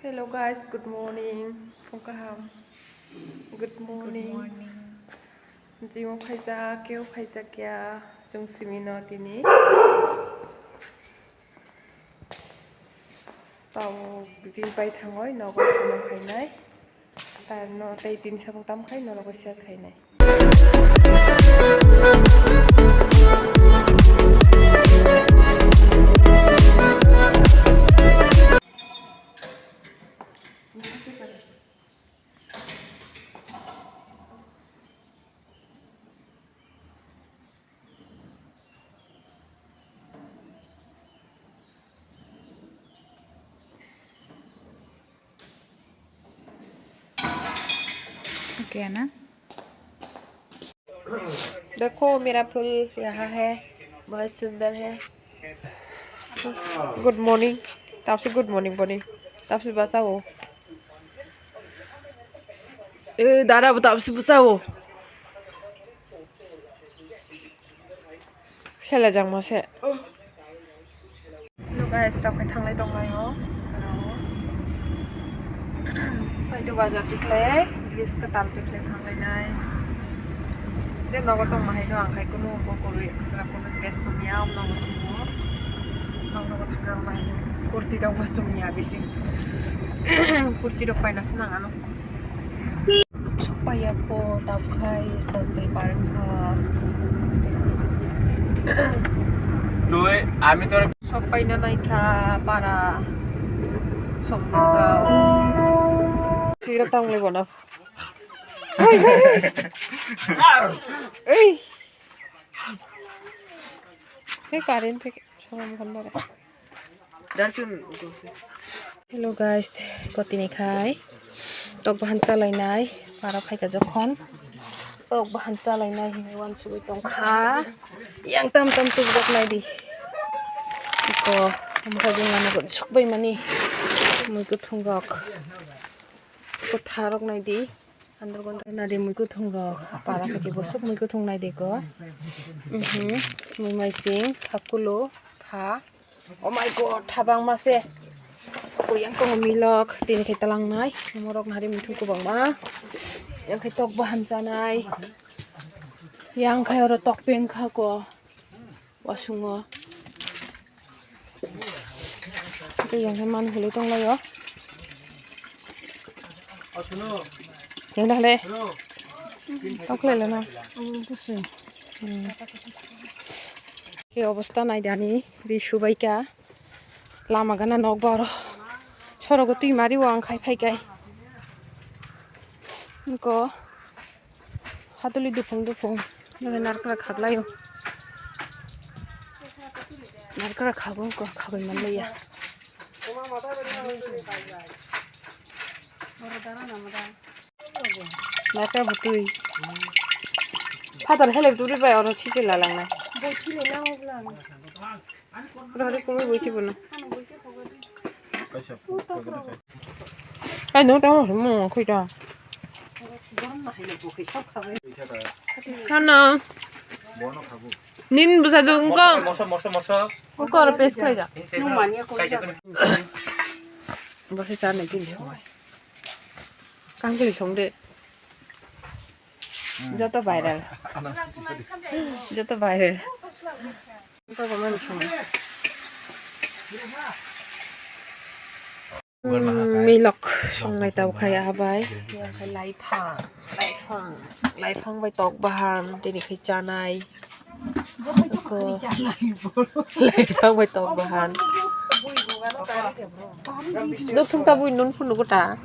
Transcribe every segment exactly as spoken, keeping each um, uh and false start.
Hello guys, good morning. Phung kaham. Good morning. Jimo phaijak, keo phaijak ya, chwng simi no tini. Tamo jil pai thangoi nogo samung khainai. Tar no tei tin sabung tam khai norok share khainai. Okay, na? देखो मेरा फूल यहाँ है, बहुत सुंदर है। Good morning. Tapsi good morning boni. Tapsi bachao. Eh, dada bo tapsi bachao. Sela jang mase. Hello guys, tamo khe thanglai tonglaio. Pai to bazar tikle, bridge kwtal tikle thanglai nai. Je nogo tongma haino ang khai kunu bo kwrwi extra kunu dress chumya, ang nogo chumya. Ang nogo thangna ang bahai kurti rok bo chumya bisi. Kurti rok paina se nang ano. Sokpaiya ko tabkhai sandal pareng kha. Tui, ami tor sokpaina nai kha para sokpaiya. Tira tang le bono. Ei. Ei, current theke sokam khan bare. Hello guys, kotini khai tok bahan chalainai, para phaikha jokhon tok bahan chalainai hinwi wansugwi tongkha. Yang tam tam tubujak naidi. Iko, omo khai bumani rok sokbai mani mui kuthung rok, kwtha rok naidi. Nari mui kuthung rok para phaikhe bwswk mui kuthung naidi ko. Mhm. Mui maising thakulo tha. Oh my God, thabang mase. Kuyang tongo milok, tini khe talangnai. Morok nari muitu kwbangma. Yang khe tok bahan chanai. Yang khe oro tok peng kha ko. Wasungo. Tei yang khe mani hului tonglaio. Yang dah le. Tongkhlai lana. Hmm. Khe obostha naidani ri subaikha. Lama gana nokbar. Sorogo twi mari o ang khai phaikai. Nokho. Hatuli dufung dufung. Nokhe narkra khaklaio. Narkra khago ko khabai manliya. Narkra butui. Father helep turi bai oro sisi lalangnai. Rari kumui bui tibo na. Ai no tamo mo khui ta. Hana. Nin busa jung ko. Moso, moso, moso. Ko ko pes khui da. Nung mani ko. Bose cha nai kini song. Kang kini song de. Joto viral. Joto viral. Mm, milok songnai tau khai aha bai. Yang khai laifang, laifang, laifang bai tok bahan, tini khai chanai. Oko. Laifang bai tok bahan. Nukhung ta bui nun phunu kota.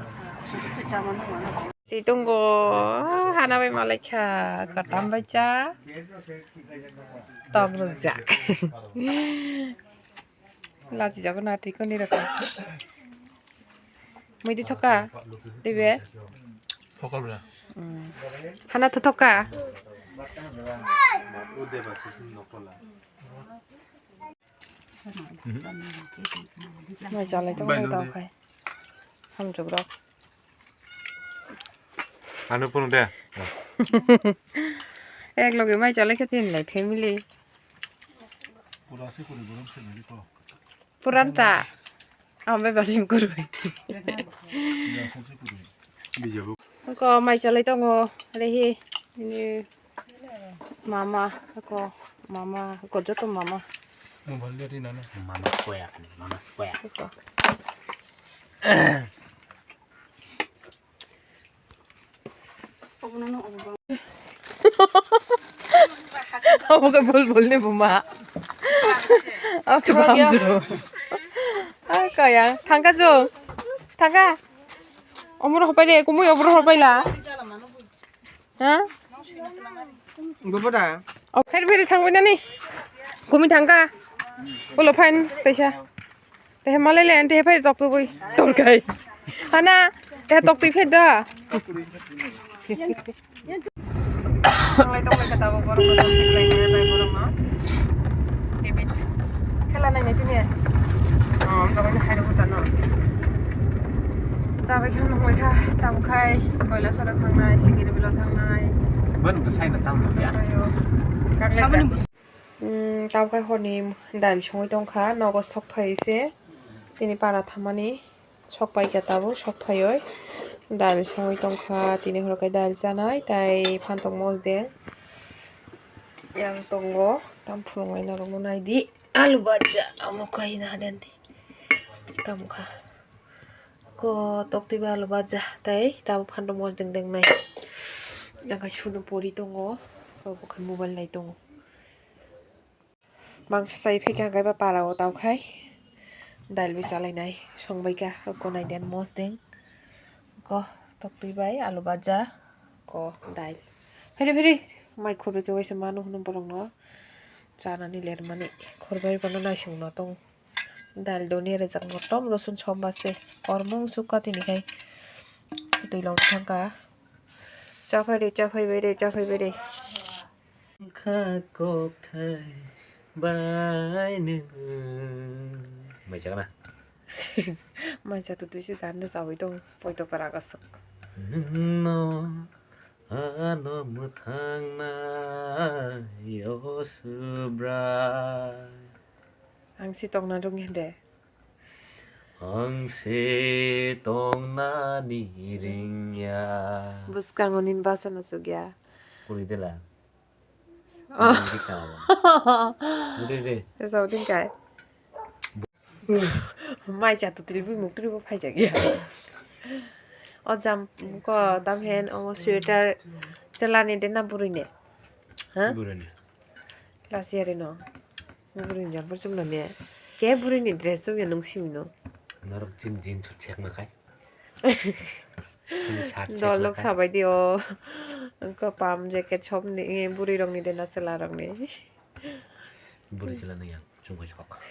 Si tongo, hana bai malaikha, katam bai cha, tok rwjak. Lachi jago na twi koni rokha. Mui di thoka, dibe? Thoka bra. Hmm. Hana tho thoka. Mai chalai tong tao khai. Hamjwk rok. Ano phone de. Ek loge mai chalai khe tin lai family. Pura se kuri borom se nari ko. Puran ta. Ang bai basim kurwi. Ko mai chalai tongo, rehi, ini mama, ko mama, ko joto mama. Mobile dia di nana. Mama square ni, mama square. Ko. Obo khe bol bol ni buma. Oke bamju. Ai kaya, thangka jo. Thangka. Omor hopai de, kumui omor hopai la. Ha? Gobo da. O, pheri pheri thangbai nani. Kumi thangka. Ulo phain, taisa. Tehe malai le, tehe phai tok tubui. Tolkai. Hana, tehe tok tui phai da. Tonglai, tonglai kata bo borok no tonglai kaya bai borok no. Tibit. Khela nai nai tini. Oh, ang dogoi hai rokho tano. Chabai kha nungbai kha, tamo khai, koila sora thangnai, sikiri bilo thangnai. Ban bwsai na tamo ya. Ayo. Kaklai ja. Mm, tamo khai horni dal songwi tongkha, nogo sok phai se. Tini para thamani sok pai kha tabuk, sok phaiwi dal songwi tongkha. Tini horo khe dal chanai, tai phantok mosdeng yang tongo. Tam phunuknai norokno naidi. Alu bacha, amo kaina hadan di. Tamo kha. Ko toktwi ba alu bacha, tai tamo phantok mosdeng dengnai. Yang kai sunu pori tongo, bo khe mobile nai tongo. Mangso chai phaikha hwnkhe ba para o tamo khai. Dal bai chalainai songbaikha, ko nai den mosdeng. Ko toktwi bai alu bacha, ko dal. Phiri phiri mai khobri khe waisa manu hwnwi borokno chanani lermani khorbai bono naisingno tong. Dal doni rwjak motom rosun somba se kormo sukha tini khai sutwi long thangkha. Chaphai re, chaphai bai re, chaphai bai re. Kha kokthai bai nwng. Mai chakna. Mai cha tu tu si dan de sawi tong poito para kasuk. Nwngno ano mwthangna yo subrai. Ang si tongna rung de. Ang se tongnani ringya. Bwskango nini bwsano chukya. Kuri dela. Oh. Hindi ka mo. Dede. Esa udin kai. Mai cha tu tili bui muk tili bo phai jagya. O jam ko dam hen o sweater chalani de na burui ne. Ha? Burui ne. Last year no. Burui ni jumper chumna ne. Ke burui ni dress chumya nung simi no. Norok jin jin chuk chek na khai. Shirt chek na khai. Dol lok sabai di o. Ko pam jacket chop ni burui rok ni de na chwla rok ni. Burui chwla ni ya chung bai chok.